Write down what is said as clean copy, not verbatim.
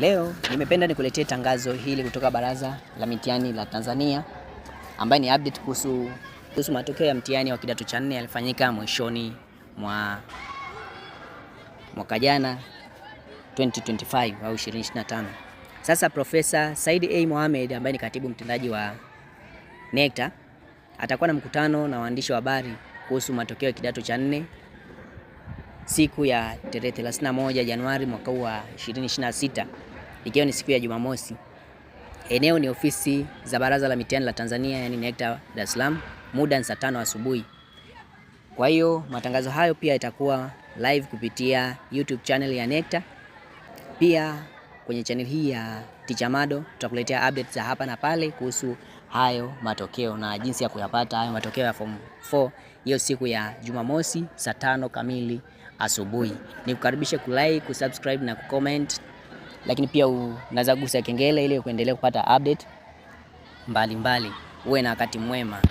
Leo nimependa nikuletee tangazo hili kutoka Baraza la Mitihani la Tanzania ambaye ni update kuhusu matokeo ya mtihani wa kidato cha nne yalifanyika mwishoni mwa mwaka jana 2025 au 2025. Sasa Profesa Said A. Mohamed ambaye ni katibu mtendaji wa NECTA atakuwa na mkutano na waandishi wa habari kuhusu matokeo ya kidato cha nne siku ya tarehe 31 Januari mwaka huu wa 2026 ikiwa ni siku ya Jumamosi. Eneo ni ofisi za Baraza la Mitihani la Tanzania, yani NECTA Dar es Salaam. Muda ni saa 5 asubuhi. Kwa hiyo matangazo hayo pia itakuwa live kupitia YouTube channel ya NECTA. Pia kwenye channel hii ya Teacher Mado tutakuletea updates za hapa na pale kuhusu hayo matokeo na jinsi ya kuyapata hayo matokeo ya form 4 hiyo siku ya Jumamosi saa 5 kamili asubuhi. Nikukaribishe kulike, kusubscribe na kucomment, lakini pia unaweza gusa kengele ili kuendelea kupata update mbalimbali. Uwe na wakati mwema.